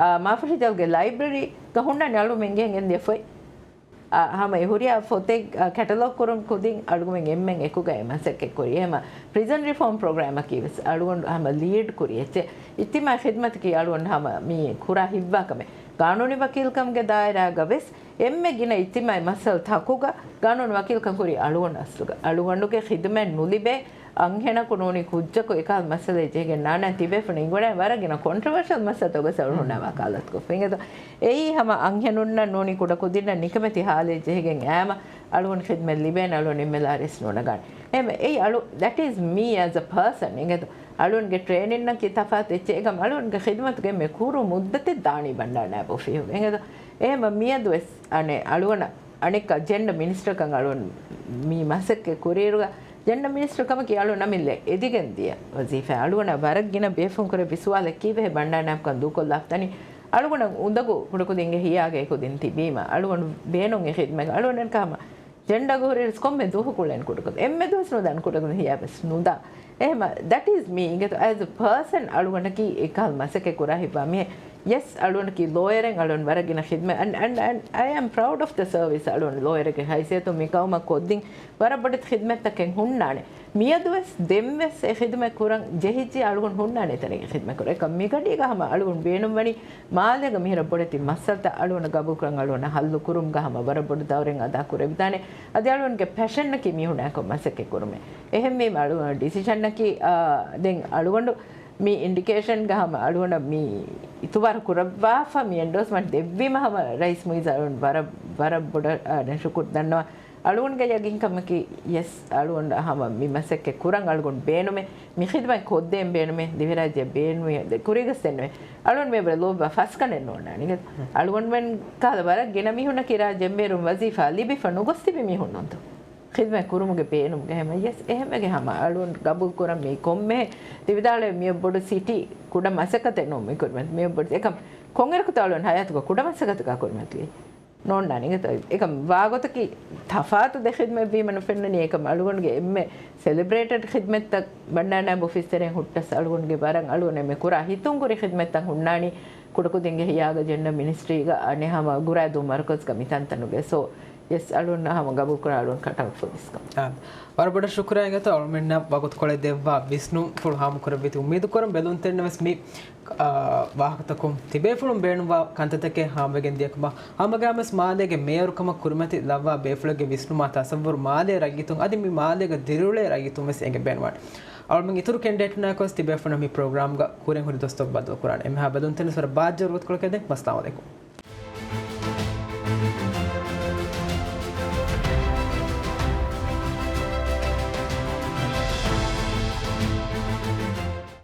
އާ، މާފަށި ޖަލުގެ ލައިބްރަރީގަ ހުންނާނެ އަޅުމެން ގެންގެން ދިޔަ ފޮތް. އާ، ހަމަ އެ ހުރިހާ ފޮތެއް، އާ، ކެޓަލޮގް ކުރުން ކުދިން އަޅުގަނޑުމެން އެންމެން އެކުގައި މަސައްކަތް ކުރި. އެހެމަ ޕްރިޒަން ރިފޯމް ޕްރޮގްރާމަކީ ވެސް އަޅުގަނޑު ހަމަ ލީޑް ކުރި އެއްޗެއް. އިޖްތިމާޢީ ޚިދްމަތަކީ އަޅުގަނޑު ހަމަ މި ކުރާ ހިތްވާ ކަމެއް. ގާނޫނީ ވަކީލްކަމުގެ ދާއިރާގަ ވެސް އެންމެ ގިނަ އިޖްތިމާޢީ މައްސަލަ ތަކުގަ ގާނޫނީ ވަކީލްކަން ކުރީ އަޅުގަނޑު އަސްލުގަ. އަޅުގަނޑުގެ ޚިދުމަތް ނުލިބޭ އަންހެނަކު ނޫނީ ކުއްޖަކު އެކަހަލަ މައްސަލައެއް ޖެހިގެން ނާންނާން ތިބޭފުޅުން އިނގުނާ ވަރަށް ގިނަ ކޮންޓްރޮވަރޝަލް މައްސަލަތަކުގަ އަޅުގަނޑު ހުންނާ ވާކާލާތުކޮށްފަ. އިނގޭތޯ؟ އެއީ ހަމަ އަންހެނުންނަށް ނޫނީ ކުޑަކުދިންނަށް ނިކަމެތި ހާލެއް ޖެހިގެން އައީމަ އަޅުގަނޑު ޚިދުމަތް ލިބޭނެ އަޅުގަނޑު އެމްއެލްއާރްއެސް ނޫނަގާނެ. އެހެމަ އެއީ އަޅު-، that is me as a person. އިނގޭތޯ؟ އަޅުގަނޑުގެ ޓްރޭނިންއަކީ ތަފާތު އެއްޗެއް. އެކަމް އަޅުގަނޑުގެ ޚިދުމަތުގެ އެންމެ ކުރު މުއްދަތެއް ދާނީ ބަންޑާރަ ނާއިބު އޮފީހުގަ. އިނގޭތޯ؟ އެހެމަ މިއަދުވެސް އަނެއް އަޅުގަނޑަށް އަނެއްކާ ޖެންޑަ މިނިސްޓަރކަން އަޅުން މި މަސައްކަތް ކުރިއިރުގަ، ޖެންޑަ މިނިސްޓަރ ކަމަކީ އަޅުން އަމިއްލަ އެދިގެން ދިޔަ ވަޒީފާ. އަޅުގަނޑަށް ވަރަށް ގިނަ ބޭފުން ކުރެއްވި ސުވާލެއް ކީއްވެހޭ ބަންޑާރަ ނާއިބުކަން ދޫކޮށްލާފަ ދަނީ؟ އަޅުގަނޑަށް އުނދަގޫ ކުޑަކުދިންގެ ހިޔާގައި ކުދިން ތިބީމަ، އަޅުގަނޑު ބޭނުން އެ ޚިދުމަތް. އަޅުގަނޑަށް ކަމަށް ޖެންޑަ ގުހުރި ކޮންމެ ދުވަހަކު އުޅެން ކުޑަކުދިން. އެންމެ ދުވަސް ނުދާން ކުޑަކުދިން ހިޔާވެސް ނުދާ. އެހެމަ that is me. އިނގޭތޯ؟ As a person އަޅުގަނޑަކީ އެކަހަލަ މަސައްކަތް ކުރާ ހިތްވާ މީހެއް. ޔެސް، އަޅުގަނޑަކީ ލޯޔަރެއް، އަޅުގަނޑު ވަރަށް ގިނަ ޚިދުމަތް. And, and, and I am proud of the service. އަޅުގަނޑު ލޯޔަރެއްގެ ހައިސިއްޔަތުން މި ޤައުމަށް ކޮށްދިން ވަރަށް ބޮޑެތި ޚިދުމަތްތަކެއް ހުންނާނެ. މިއަދުވެސް ދެންވެސް އެ ޚިދުމަތް ކުރަން ޖެހިއްޖެ އަޅުގަނޑު ހުންނާނެ އެތަނެއްގެ ޚިދުމަތް ކުރަން. އެކަމް މިގަޑީގަ ހަމަ އަޅުގަނޑު ބޭނުންވަނީ މާލޭގަ މިހިރަ ބޮޑެތި މައްސަލަތައް އަޅުގަނޑަށް ގަބޫލުކުރަން އަޅުގަނޑަށް ހައްލު ކުރުމުގަ ހަމަ ވަރަށް ބޮޑު ދައުރެއް އަދާ ކުރެވިދާނެ. އަދި އަޅުގަނޑުގެ ޕެޝަންއަކީ މީހުނާއެކު މަސައްކަތް ކުރުމޭ. އެހެންވީމަ އަޅުގަނޑު ޑިސިޝަންއަކީ، އާ، ދެން އަޅުގަނޑު މި އިންޑިކޭޝަންގަ ހަމަ އަޅުގަނޑަށް މި އިތުބާރު ކުރައްވާފަ މި އެންޑޯސްމަންޓް ދެއްވީމަ ހަމަ ރައީސް މުއިއްޒަށް އަޅުގަނޑު ވަރަށް، ވަރަށް ބޮޑަށް، އާ، ޝުކުރު ދަންނަވަން. އަޅުގަނޑުގެ ޔަގީންކަމަކީ، ޔެސް، އަޅުގަނޑު ހަމަ މި މަސައްކަތް ކުރަން އަޅުގަނޑު ބޭނުމޭ، މި ޚިދުމަތް ކޮށްދޭން ބޭނުމޭ، ދިވެހިރާއްޖެ ބޭނުމޭ، ދެ ކުރީގަސް ދެންނެވޭ. އަޅުގަނޑު މި އެބަ ލޯބިވާ ފަސްގަނޑެއް ނޯންނާނެ. އަޅުގަނޑުމެން ކަހަލަ ވަރަށް ގިނަ މީހުންނަކީ ރާއްޖެ އެންމެ އޭރުން ވަޒީފާ ލިބިފަ ނުގޮސް ތިބި މީހުން ނޫންތޯ؟ ޚިދުމަތް ކުރުމުގެ ބޭނުމުގެ ހަމަ، ޔެސް، އެހެމެގެ ހަމަ އަޅުގަނޑު ގަބޫލު ކުރަން މީ ކޮންމެ ތި ވިދާޅުވޭ މިއޮއް ބޮޑު ސިޓީ ކުޑަ މަސައްކަތެއް ނޫން މި ކުރިމަތި. މިއޮއް ބޮޑު އެކަމް ކޮންއިރަކުތޯ އަޅުގަނޑު ހަޔާތުގަ ކުޑަ މަސައްކަތަކާ ކުރިމަތި. ނޯންނާނެ އިނގޭތޯ؟ އެކަމް ވާގޮތަކީ ތަފާތު ދެ ޚިދުމަތް ވީމަ ނުފެންނަނީ. އެކަމް އަޅުގަނޑުގެ އެންމެ ސެލެބްރޭޓެޑް ޚިދުމަތްތައް ބަންޑާރަ ނާއިބު އޮފީސް ތެރެއިން ހުއްޓަސް އަޅުގަނޑުގެ ވަރަށް އަޅުގަނޑު އެންމެ ކުރާ ހިތުން ކުރި ޚިދުމަތްތައް ހުންނާނީ ކުޑަކުދިންގެ ހިޔާގަ ޖެންޑަ މިނިސްޓްރީގަ އަނެއް ހަމަ ގުރައިދޫ މަރުކަޒްގަ މި ތަންތަނުގައި. ސޯ ޔެސް، އަޅުންނަށް ހަމަ ގަބޫލުކުރާ އަޅުން ކަޓަންފު ވިސްނުން. އާ، ވަރަށް ބޮޑަށް ޝުކުރާ އިނގޭތޯ އަޅުމެންނަށް ވަގުތުކޮޅެއް ދެއްވާ ވިސްނުންފުޅު ހާމަކުރެއްވީތީ. އުއްމީދުކުރަން ބެލުންތެރިންނަށް ވެސް މި، އާ، ވާހަކަތަކުން ތިބޭފުޅުން ބޭނުންވާ ކަންތައްތަކެއް ހާމަވެގެން ދިޔަކަމަށް. ހަމަގައިމުވެސް މާލޭގެ މޭޔަރުކަމަށް ކުރިމަތި ލައްވާ ބޭފުޅެއްގެ ވިސްނުމާ ތަސައްވުރު މާލޭ ރައްޔިތުން އަދި މި މާލޭގަ ދިރިއުޅޭ ރައްޔިތުން ވެސް އެނގެން ބޭނުންވާނެ. އަޅުމެން އިތުރު ކެންޑިޑޭޓުންނާއެކު ވެސް ތިބޭފުޅުންނަށް މި ޕްރޮގްރާމްގަ ކުރިން ހުރި ދުވަސްތަކު ބައްދަލުކުރާނެ. އެމީހާ ބެލުންތެރިން ވަރަށް ބާއްޖަވެރި ވަގުތުކޮޅެއް ދެން. އައްސަލާމު ޢަލައިކުމް.